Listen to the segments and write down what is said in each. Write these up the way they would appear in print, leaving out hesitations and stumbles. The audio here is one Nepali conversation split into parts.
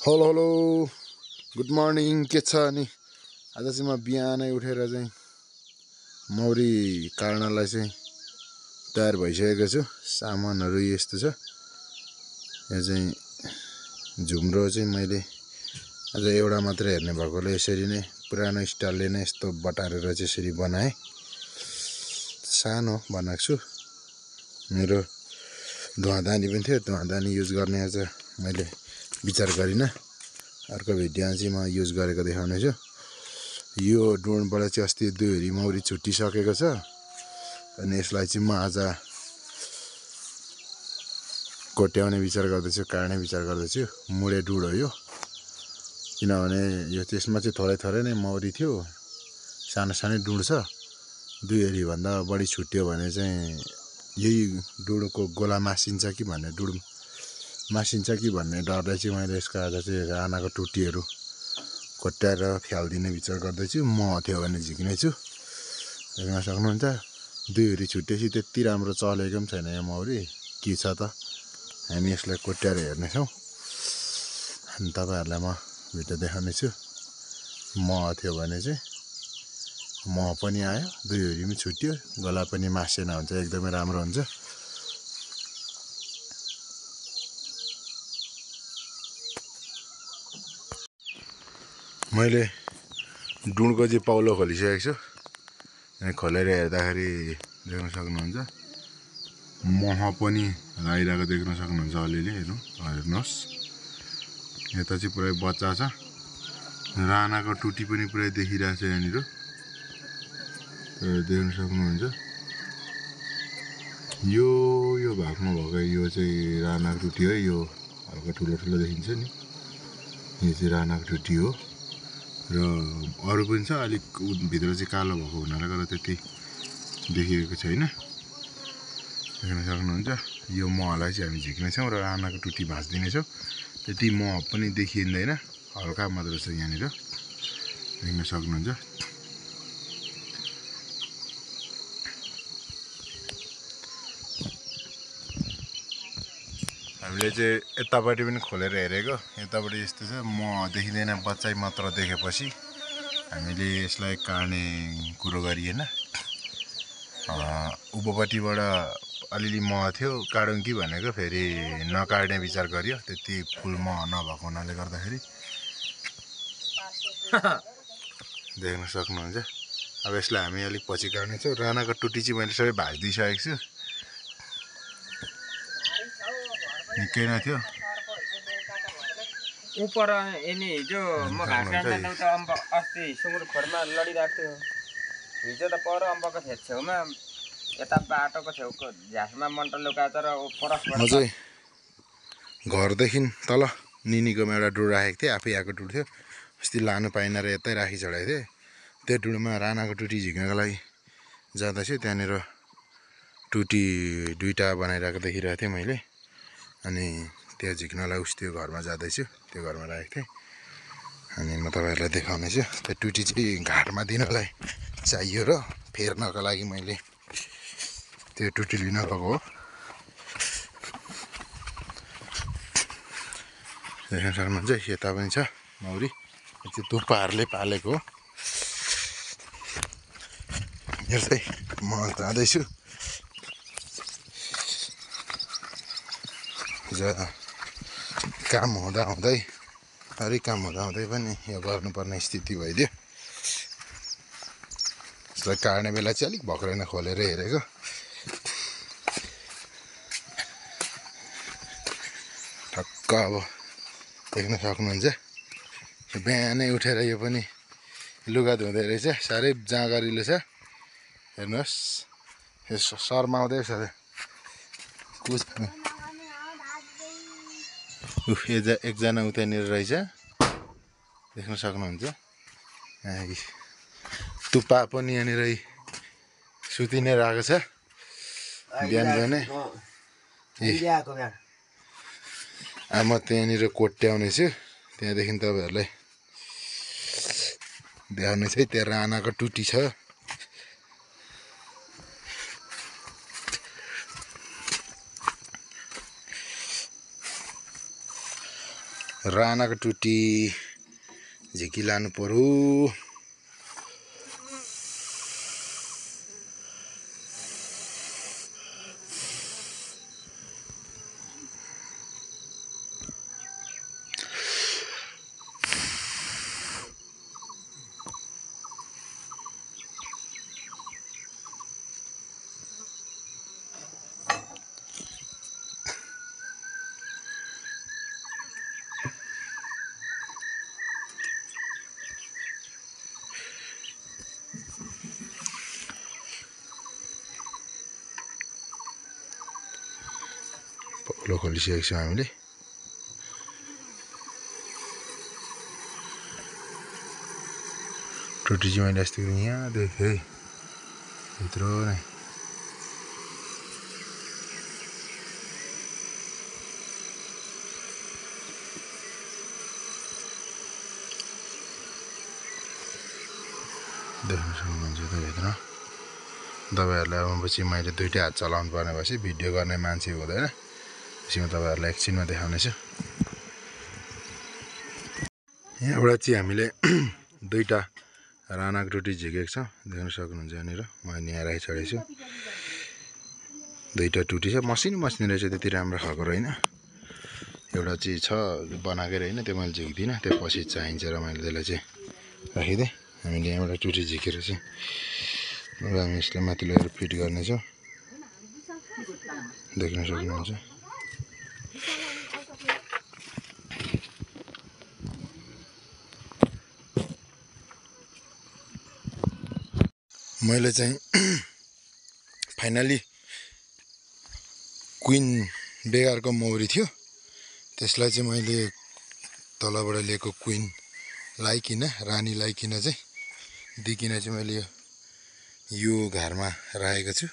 हेलो हेलो गुड मर्निङ के छ अनि आज चाहिँ म बिहानै उठेर चाहिँ मौरी काट्नलाई चाहिँ तयार भइसकेको छु। सामानहरू यस्तो छ। यो चाहिँ झुम्रो चाहिँ मैले आज एउटा मात्रै हेर्ने भएकोले यसरी नै पुरानो स्टाइलले नै यस्तो बटारेर चाहिँ यसरी बनाएँ। सानो बनाएको छु। मेरो धुवादानी पनि थियो, धुवादानी युज गर्ने आज मैले विचार गरिनँ। अर्को भिडियोमा चाहिँ म युज गरेको देखाउने छु। यो ड्रोनबाट चाहिँ अस्ति दुईहरी मौरी छुट्टिसकेको छ अनि यसलाई चाहिँ म आज कोट्याउने विचार गर्दैछु, काट्ने विचार गर्दैछु। मुडे डुड हो यो, किनभने यो त्यसमा चाहिँ थोरै थोरै नै मौरी थियो, सानो सानो डुड छ। दुईहरी भन्दा बढी छुट्यो भने चाहिँ यही डुडको गोला मासिन्छ कि भन्ने डरले चाहिँ मैले यसको आज चाहिँ रानाको टुटीहरू कोट्याएर फ्यालिदिने विचार गर्दैछु। म थियो भने झिक्ने छु। देख्न सक्नुहुन्छ दुईहरी छुट्टेपछि त्यति राम्रो चलेको पनि छैन यो मौरी। के छ त हामी यसलाई कोट्याएर हेर्नेछौँ अनि तपाईँहरूलाई म भिडियो देखाउने छु। म थियो भने चाहिँ म पनि आयो, दुईहरी पनि छुट्यो, गला पनि मासेन हुन्छ, एकदमै राम्रो हुन्छ। मैले डुँडको चाहिँ पाउलो खोलिसकेको छु। अनि खोलेर हेर्दाखेरि देख्न सक्नुहुन्छ मह पनि लगाइरहेको देख्न सक्नुहुन्छ अलिअलि। हेर्नुहोस् यता चाहिँ पुरै बच्चा छ। रानाको टुटी पनि पुरै देखिरहेको छ यहाँनिर, देख्न सक्नुहुन्छ। यो भागमा भएको यो चाहिँ रानाको टुटी हो। यो हल्का ठुलो ठुलो देखिन्छ नि, यो चाहिँ रानाको टुटी हो। र अरू पनि छ, अलिक भित्र चाहिँ कालो भएको हुनाले गर्दा त्यति देखिएको छैन। देख्न सक्नुहुन्छ यो महलाई चाहिँ हामी झिक्नेछौँ र रानाको टुटी भाँचिदिनेछौँ। त्यति मह पनि देखिँदैन, हल्का मात्र छ यहाँनिर, देख्न सक्नुहुन्छ। हामीले चाहिँ यतापट्टि पनि खोलेर हेरेको, यतापट्टि यस्तो छ, मह देखिँदैन, बच्चै मात्र देखेपछि हामीले यसलाई काट्ने कुरो गरिएन। ऊपट्टिबाट अलिअलि मह थियो, काटौँ कि भनेको, फेरि नकाट्ने विचार गरियो। त्यति फुल मह नभएको हुनाले गर्दाखेरि देख्न सक्नुहुन्छ। अब यसलाई हामी अलिक पछि काट्नेछौँ। रानाको टुटी चाहिँ मैले सबै भाँचिदिइसकेको छु। निकै नै थियो ऊपर यिनी हिजो म घाँस काट्न जाउँ त अम्ब अस्ति सुँगुर खोरमा लडिरहेको थियो। हिजो त पर अम्बको छेउमा यता बाटोको छेउको झ्यासमा मन्टर लुकाएर र परसबाट म चाहिँ घरदेखि तल निनीकोमा एउटा डुड राखेको थिएँ, आफै आएको डुड थियो। अस्ति लानु पाइनँ र यतै राखी चढाएको थिएँ। त्यो डुडमा रानाको टुटी झिक्नको लागि जाँदैछु। त्यहाँनिर टुटी दुईवटा बनाइरहेको देखिरहेको थिएँ मैले। अनि त्यो झिक्नलाई त्यो घरमा जाँदैछु, त्यो घरमा राखेको थिएँ। अनि म तपाईँहरूलाई देखाउने छु। त्यो टुटी चाहिँ घाटमा दिनलाई चाहियो र फेर्नको लागि मैले त्यो टुटी लिन गएको हो। देख्न सक्नुहुन्छ यता पनि छ मौरी, यो चाहिँ तुप्पाहरूले पालेको हो। हेर्दै म जाँदैछु। काम हुँदाहुँदै हरेक काम हुँदाहुँदै पनि यो गर्नुपर्ने स्थिति भइदियो। यसलाई काट्ने बेला चाहिँ अलिक भक्करै नै खोलेर हेरेको। ठक्क अब देख्न सक्नुहुन्छ बिहानै उठेर यो पनि लुगा धुँदै रहेछ, साह्रै जाँगरिलो छ। हेर्नुहोस् यसो शर्माउँदैछ एकजना उतानिर रहेछ, देख्न सक्नुहुन्छ। तुप्पा पनि यहाँनिर सुति नै रहेको छ बिहान बिहानै। अब म त्यहाँनिर कोट्याउने छु, त्यहाँदेखि तपाईँहरूलाई देखाउने चाहिँ त्यहाँ रानाको टुटी छ। रानाको टुटी झिकी लानु पर्यो। पक्लो खोलिसकेको छौँ हामीले। टुटी चाहिँ मैले अस्ति यहाँ देखेँ भित्र नै। देख्न सक्नुहुन्छ त भित्र तपाईँहरूलाई अब पछि मैले दुइटै हात चलाउनु पर्ने भएपछि भिडियो गर्ने मान्छे हुँदैन। त्यसमा तपाईँहरूलाई एकछिनमा देखाउनेछु। यहाँबाट चाहिँ हामीले दुईटा रानाको टुटी झिकेको छ, देख्न सक्नुहुन्छ यहाँनिर। म यहाँ राखिछाडेको छु। दुईटा टुटी छ, मसिनो रहेछ, त्यति राम्रो खाएको रहेन। एउटा चाहिँ छ बनाएकै रहेन, त्यो मैले झिक्दिनँ, त्यो पछि चाहिन्छ र मैले त्यसलाई चाहिँ राखिदिएँ। हामीले यहाँबाट टुटी झिकेर चाहिँ अब हामी यसलाई माथि लगेर फिट गर्नेछौँ, देख्न सक्नुहुन्छ। मैले चाहिँ फाइनली क्विन बेगरको मौरी थियो, त्यसलाई चाहिँ मैले तलबाट लिएको क्विन लाइकिन, रानी लाइकिन चाहिँ दिकिन चाहिँ मैले यो घरमा राखेको छु।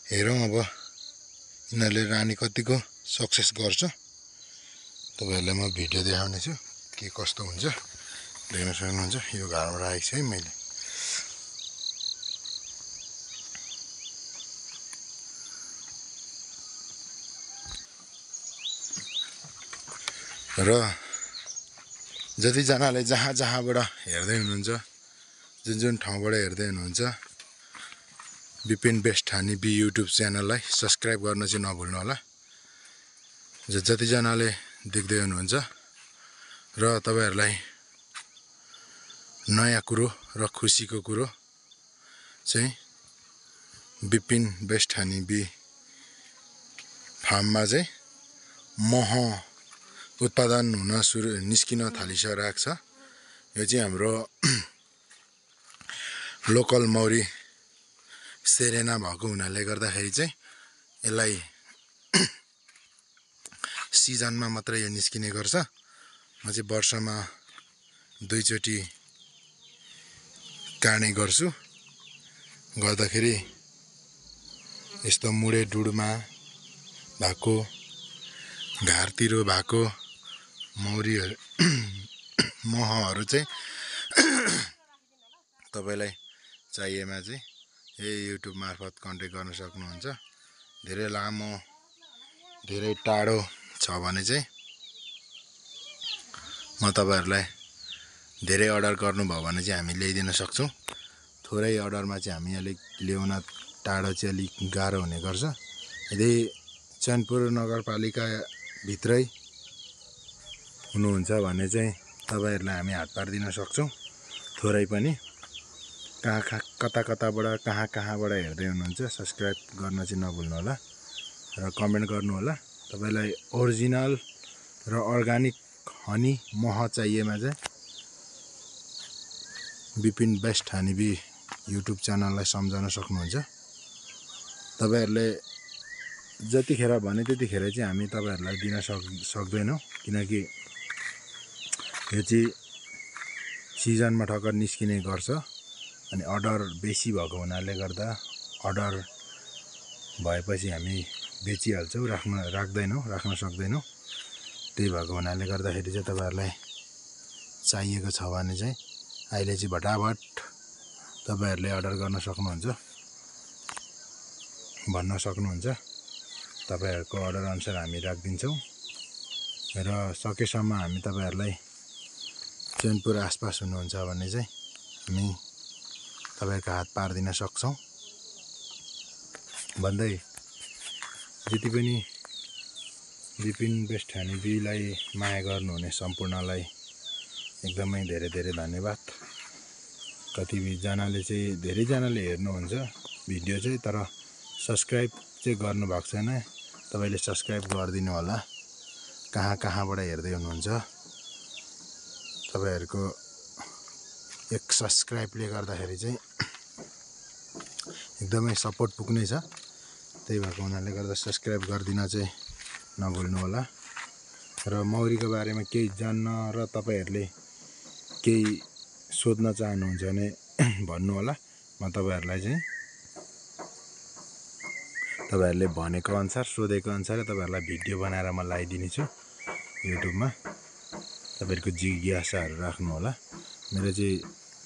हेरौँ अब यिनीहरूले रानी कतिको सक्सेस गर्छ। तपाईँहरूलाई म भिडियो देखाउने छु के कस्तो हुन्छ, देख्न सक्नुहुन्छ। यो घरमा राखेको छु है मैले। र जतिजनाले जहाँबाट हेर्दै हुनुहुन्छ, जुन ठाउँबाट हेर्दै हुनुहुन्छ, विपिन बेस्ट हानी बी युट्युब च्यानललाई सब्सक्राइब गर्न चाहिँ नभुल्नु होला। जतिजनाले देख्दै हुनुहुन्छ र तपाईँहरूलाई नयाँ कुरो र खुसीको कुरो चाहिँ विपिन बेस्ट हानी बी फार्ममा चाहिँ मह उत्पादन हुन निस्किन थालिसकेको छ। यो चाहिँ हाम्रो लोकल मौरी सेरेना भएको हुनाले गर्दाखेरि चाहिँ यसलाई सिजनमा मात्रै यो निस्किने गर्छ। म चाहिँ वर्षमा 2 चोटि काड्ने गर्छु। गर्दाखेरि यस्तो मुडे डुडमा भएको, घारतिर भएको मौरीहरू महहरू चाहिँ तपाईँलाई चाहिएमा चाहिँ यही युट्युब मार्फत कन्ट्याक्ट गर्न सक्नुहुन्छ। धेरै लामो, धेरै टाढो छ भने चाहिँ म तपाईँहरूलाई धेरै अर्डर गर्नुभयो भने चाहिँ हामी ल्याइदिन सक्छौँ। थोरै अर्डरमा चाहिँ हामी अलिक ल्याउन टाढो चाहिँ अलिक गाह्रो हुने गर्छ। यदि चैनपुर नगरपालिका भित्रै हुनुहुन्छ भने चाहिँ तपाईँहरूलाई हामी हात पारिदिन सक्छौँ। थोरै पनि कताबाट कहाँबाट हेर्दै हुनुहुन्छ, सब्सक्राइब गर्न चाहिँ नभुल्नु होला र कमेन्ट गर्नु होला। तपाईँलाई ओरिजिनल र अर्ग्यानिक हनी मह चाहिएमा चाहिँ Vipin best honey bee YouTube च्यानललाई सम्झाउन सक्नुहुन्छ। तपाईँहरूले जतिखेर भने त्यतिखेर चाहिँ हामी तपाईँहरूलाई दिन सक्दैनौँ, किनकि यो चाहिँ सिजनमा ठक्कर निस्किने गर्छ। अनि अर्डर बेसी भएको हुनाले गर्दा अर्डर भएपछि हामी बेचिहाल्छौँ, राख्न सक्दैनौँ। त्यही भएको हुनाले गर्दाखेरि चाहिँ तपाईँहरूलाई चाहिएको छ भने चाहिँ अहिले चाहिँ भटाभट तपाईँहरूले अर्डर गर्न सक्नुहुन्छ, भन्न सक्नुहुन्छ। तपाईँहरूको अर्डर अनुसार हामी राखिदिन्छौँ। र सकेसम्म हामी तपाईहरुलाई चैनपुर आसपास हुनुहुन्छ भने चाहिँ हामी तपाईहरुको हात पार्दिन सक्छौं भन्दै जति पनि विपिन बेस्ठानी बीलाई माया गर्नुहुने सम्पूर्णलाई एकदमै धेरै धेरै धन्यवाद। कति जनाले चाहिँ धेरै जनाले हेर्नुहुन्छ भिडियो चाहिँ तर सब्स्क्राइब चाहिँ गर्नु भएको छैन। तपाईले सब्स्क्राइब गरिदिनु होला। कहाँबाट हेर्दै हुनुहुन्छ तपाईहरुको एक सब्स्क्राइबले गर्दाखेरि चाहिँ एकदमै सपोर्ट पुग्ने छ। त्यही भएको हुनाले गर्दा सब्स्क्राइब गरिदिन चाहिँ नभुल्नु होला। र मौरीको बारेमा केही जान्न र तपाईहरुले केही सोध्न चाहनुहुन्छ भने भन्नु होला। म तपाईहरुलाई चाहिँ तपाईहरुले भनेको अनुसार सोधेको अनुसार तपाईहरुलाई भिडियो बनाएर म लगाइदिनेछु युट्युबमा। तपाईहरुको जिज्ञासाहरु राख्नु होला। मेरो चाहिँ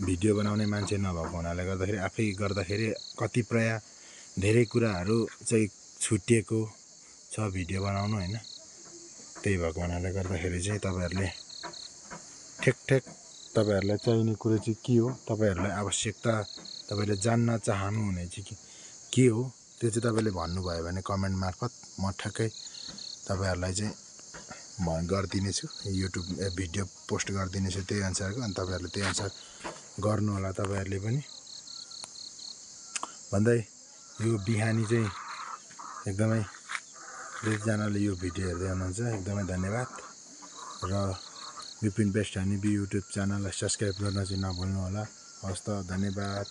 भिडियो बनाउने मान्छे नभएको हुनाले गर्दाखेरि आफै गर्दाखेरि कतिपय धेरै कुराहरु चाहिँ छुटिएको छ भिडियो बनाउनु हैन। त्यही भएको हुनाले गर्दाखेरि चाहिँ तपाईहरुले ठेक तपाईहरुलाई चाहिने कुरो चाहिँ के हो, तपाईहरुलाई आवश्यकता तपाईले जान्न चाहनुहुने चाहिँ के हो त्यो चाहिँ तपाईले भन्नुभयो भने कमेन्ट मार्फत म ठ्याक्कै तपाईहरुलाई चाहिँ गरिदिनेछु। युट्युब भिडियो पोस्ट गरिदिनेछु त्यही अनुसारको। अनि तपाईहरुले त्यही अनुसार गर्नु होला तपाईहरुले पनि भन्दै यो बिहानी चाहिँ एकदमै जनाले यो भिडियो हेर्दै हुनुहुन्छ एकदमै धन्यवाद। र विपिन बेस्ठानी बी युट्युब च्यानललाई सब्स्क्राइब गर्न चाहिँ नभुल्नु होला। हस्त धन्यवाद।